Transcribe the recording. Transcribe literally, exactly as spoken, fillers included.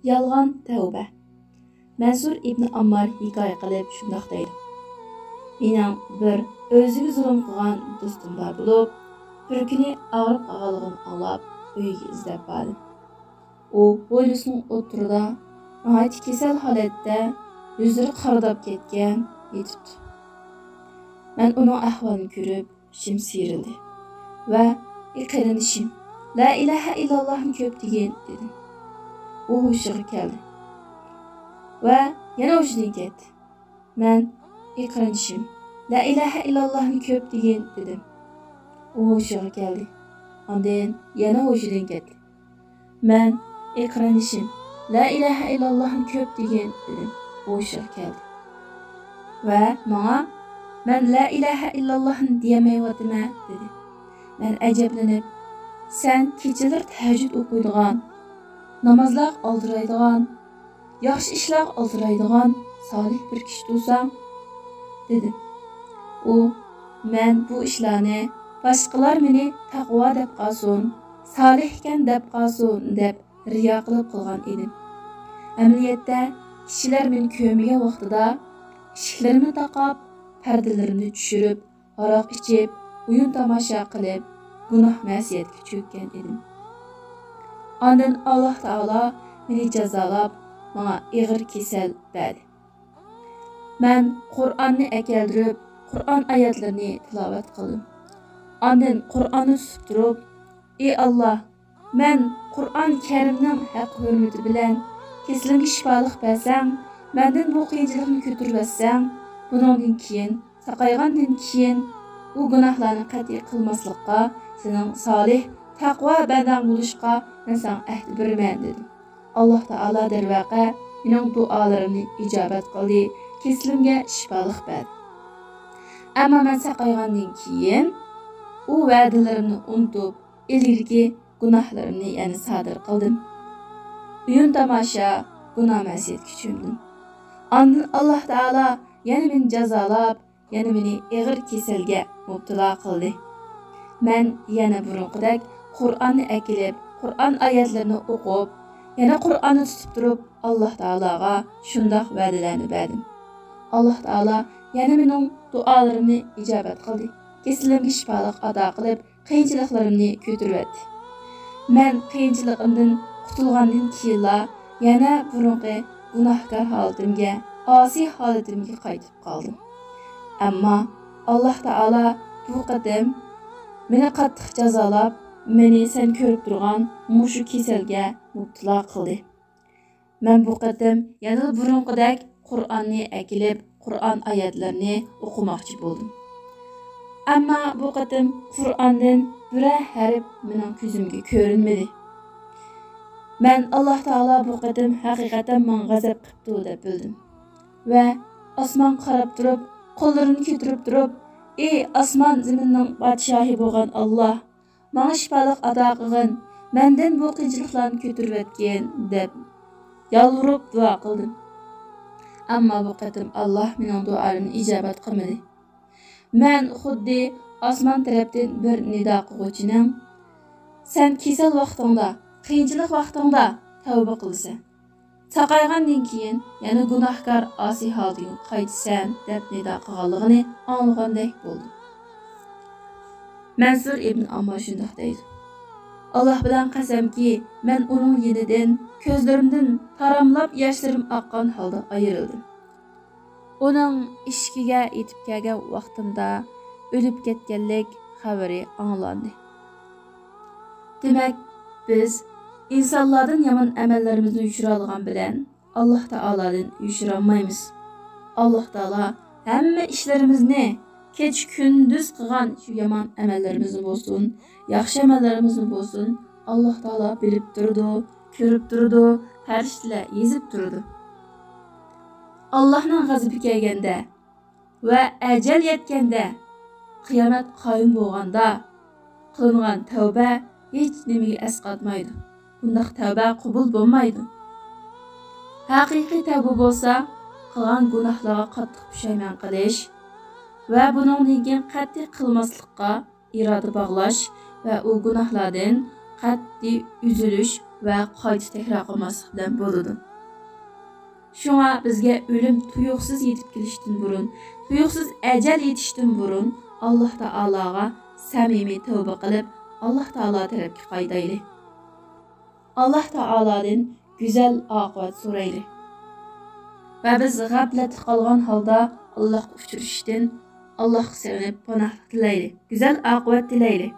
يالغان تەۋبە. مەنسۇر ئىبنى ئاممار ھېكايە قىلىپ شۇنداق دەيدۇ: مېنىڭ بىر ئۆزىگە زۇلۇم قىلغان دوستۇم بار بولۇپ، بىر كۈنى ئاغرىپ قالغانلىقىنى ئاڭلاپ، ئۆيىگە ئىزدەپ باردىم. ئۇ ھويلىسىنىڭ ئوتتۇرىدا ناھايىتى كېسەل ھالەتتە، يۈزلىرى قارىداپ كەتكەن، يېتىپتۇ. مەن ئۇنىڭ ئەھۋالىنى كۆرۈپ، ئىچىم سىيرىلدى ۋە: «ئى قېرىندىشىم، لا ئىلاھە ئىللاللاھنى كۆپ دېگىن» دېدىم. ئۇ ھوشىغا كەلدى ۋە يەنە ھوشىدىن كەتتى. مەن: «ئى قېرىندىشىم، لا ئىلاھە ئىللاللاھنى كۆپ دېگىن» دېدىم. ئۇ ھوشىغا كەلدى. ئاندىن يەنە ھوشىدىن كەتتى. مەن: «ئى قېرىندىشىم، لا ئىلاھە ئىللاللاھنى كۆپ دېگىن» دېدىم. ئۇ ھوشىغا كەلدى ۋە ماڭا: «مەن لا ئىلاھە ئىللاللاھنى دېيەلمەيۋاتىمەن» دېدى. مەن ئەجەبلىنىپ: «سەن كېچىلىرى تەھەججۇد ئوقۇيدىغان، نامازلارغا ئالدىرايدىغان، ياخشى ئىشلارغا ئالدىرايدىغان سالىھ بىر كىشى تۇرساڭ» دېدىم. ئۇ: «مەن بۇ ئىشلارنى باشقىلار مېنى تەقۋا دەپ قالسۇن، سالىھكەن دەپ قالسۇن دەپ رىيا قىلىپ قىلغان ئىدىم. ئەمەلىيەتتە، كىشىلەر مېنى كۆرمىگەن ۋاقتىدا ئىشىكلىرىمنى تاقاپ، پەردىلىرىمنى چۈشۈرۈپ، ھاراق ئىچىپ، ئويۇن تاماشا قىلىپ، گۇناھ مەسىيەتكە چۆككەن ئىدىم. ئاندىن ئاللاھ تائالا مېنى جازالاپ، ماڭا ئېغىر كېسەل بەردى. مەن قۇرئاننى ئەكەلدۈرۈپ، قۇرئان ئايەتلىرىنى تىلاۋەت قىلدىم. ئاندىن قۇرئاننى تۇتۇپ تۇرۇپ، ئى ئاللاھ، مەن قۇرئان كەرىمنىڭ ھەق ھۆرمىتى بىلەن كېسىلىمگە شىپالىق بەرسەڭ، مەندىن بۇ قىيىنچىلىقنى كۆتۈرۈۋەتسەڭ، بۇنىڭدىن كېيىن، ساقايغاندىن كېيىن ئۇ گۇناھلارنى قەتئىي قىلماسلىققا، سېنىڭ سالىھ، تەقۋا بەندەڭ بولۇشقا مەن ساڭا ئەھدە بېرىمەن» دېدىم. ئاللاھ تائالا دەرۋەقە مېنىڭ دۇئالىرىمنى ئىجابەت قىلدى، كېسىلىمگە شىپالىق بەردى. ئەمما مەن ساقايغاندىن كېيىن ئۇ ۋەدىلىرىمنى ئۇنتۇپ، ئىلگىرىكى گۇناھلىرىمنى يەنە سادىر قىلدىم. ئويۇن تاماشا، گۇناھ مەسىيەتكە چۆمدۈم. ئاندىن ئاللاھ تائالا يەنە مېنى جازالاپ، يەنە مېنى ئېغىر كېسەلگە مۇپتىلا قىلدى. مەن يەنە بۇرۇنقىدەك قۇرئاننى ئەكېلىپ، قۇرئان ئايەتلىرىنى ئوقۇپ، يەنە قۇرئاننى تۇتۇپ تۇرۇپ، ئاللاھ تائالاغا شۇنداق ۋەدىلەرنى بەردىم. ئاللاھ تائالا يەنە مېنىڭ دۇئالىرىمنى ئىجابەت قىلدى. كېسىلىمگە شىپالىق ئاتا قىلىپ، قىيىنچىلىقلىرىمنى كۆتۈرۈۋەتتى. مەن قىيىنچىلىقىمدىن قۇتۇلغاندىن كېيىنلا يەنە بۇرۇنقى گۇناھكار ھالىتىمگە، ئاسىي ھالىتىمگە قايتىپ قالدىم. ئەمما ئاللاھ تائالا بۇ قېتىم مېنى قاتتىق جازالاپ، مېنى سەن كۆرۈپ تۇرغان مۇشۇ كېسەلگە مۇپتىلا قىلدى. مەن بۇ قېتىم يەنىلا بۇرۇنقىدەك قۇرئاننى ئەكېلىپ، قۇرئان ئايەتلىرىنى ئوقۇماقچى بولدۇم. ئەمما بۇ قېتىم قۇرئاندىن بىرەر ھەرپ مېنىڭ كۆزۈمگە كۆرۈنمىدى. مەن ئاللاھ تائالا بۇ قېتىم ھەقىقەتەن ماڭا غەزەپ قىپتۇ دەپ بىلدىم ۋە ئاسمانغا قاراپ تۇرۇپ، قوللىرىمنى كۆتۈرۈپ تۇرۇپ، ئى ئاسمان زېمىننىڭ پادىشاھى بولغان ئاللاھ، ماڭا شىپالىق ئاتا قىلغىن، مەندىن بۇ قىيىنچىلىقلارنى كۆتۈرۈۋەتكىن دەپ يالۋۇرۇپ دۇئا قىلدىم. ئەمما بۇ قېتىم ئاللاھ مېنىڭ دۇئالىرىمنى ئىجابەت قىلمىدى. مەن خۇددى ئاسمان تەرەپتىن بىر نىدا قىلغۇچىنىڭ، سەن كېسەل ۋاقتىڭدا، قىيىنچىلىق ۋاقتىڭدا تەۋبە قىلىسەن، ساقايغاندىن كېيىن يەنە گۇناھكار، ئاسىي ھالىتىڭگە قايتىسەن دەپ نىدا قىلغانلىقىنى ئاڭلىغاندەك بولدۇم. مەنسۇر ئىبن ئاممار شۇنداق دەيدۇ: ئاللاھ بىلەن قەسەمكى، مەن ئۇنىڭ يېنىدىن كۆزلىرىمدىن تاراملاپ ياشلىرىم ئاققان ھالدا ئايرىلدىم. ئۇنىڭ ئىشىكىگە يېتىپ كەلگەن ۋاقتىمدا ئۆلۈپ كەتكەنلىك خەۋىرى ئاڭلاندى. دېمەك، بىز ئىنسانلاردىن يامان ئەمەللىرىمىزنى يوشۇرالىغان بىلەن، ئاللاھ تائالادىن يوشۇرالمايمىز. ئاللاھ تائالا ھەممە ئىشلىرىمىزنى، كېچە-كۈندۈز قىلغان شۇ يامان ئەمەللىرىمىزنى بولسۇن، ياخشى ئەمەللىرىمىزنى بولسۇن، ئاللاھ تائالا بىلىپ تۇرىدۇ، كۆرۈپ تۇرىدۇ، پەرىشتىلەر يېزىپ تۇرىدۇ. ئاللاھنىڭ غەزىپى كەلگەندە ۋە ئەجەل يەتكەندە، قىيامەت قايىم بولغاندا قىلىنغان تەۋبە ھېچ نېمىگە ئەسقاتمايدۇ. بۇنداق تەۋبە قوبۇل بولمايدۇ. ھەقىقىي تەۋبە بولسا، قىلغان گۇناھلارغا قاتتىق پۇشايمان قىلىش ۋە بۇنىڭدىن كېيىن قەتئىي قىلماسلىققا ئىرادە باغلاش ۋە ئۇ گۇناھلاردىن قەتئىي ئۈزۈلۈش ۋە قايتا تەكرار قىلماسلىق بىلەن بولىدۇ. شۇڭا بىزگە ئۆلۈم تۇيۇقسىز يېتىپ كېلىشتىن بۇرۇن، تۇيۇقسىز ئەجەل يېتىشتىن بۇرۇن ئاللاھ تائالاغا سەمىمىي تەۋبە قىلىپ، ئاللاھ تائالا تەرەپكە قايتايلى. ئاللاھ تائالادىن گۈزەل ئاقىۋەت سورايلى. ۋە بىز غەپلەتتە قالغان ھالدا ئاللاھقا ئۇچرىشىشتىن، ئاللاھقا سېغىنىپ پاناھلىق تىلەيلى. گۈزەل ئاقىۋەت تىلەيلى.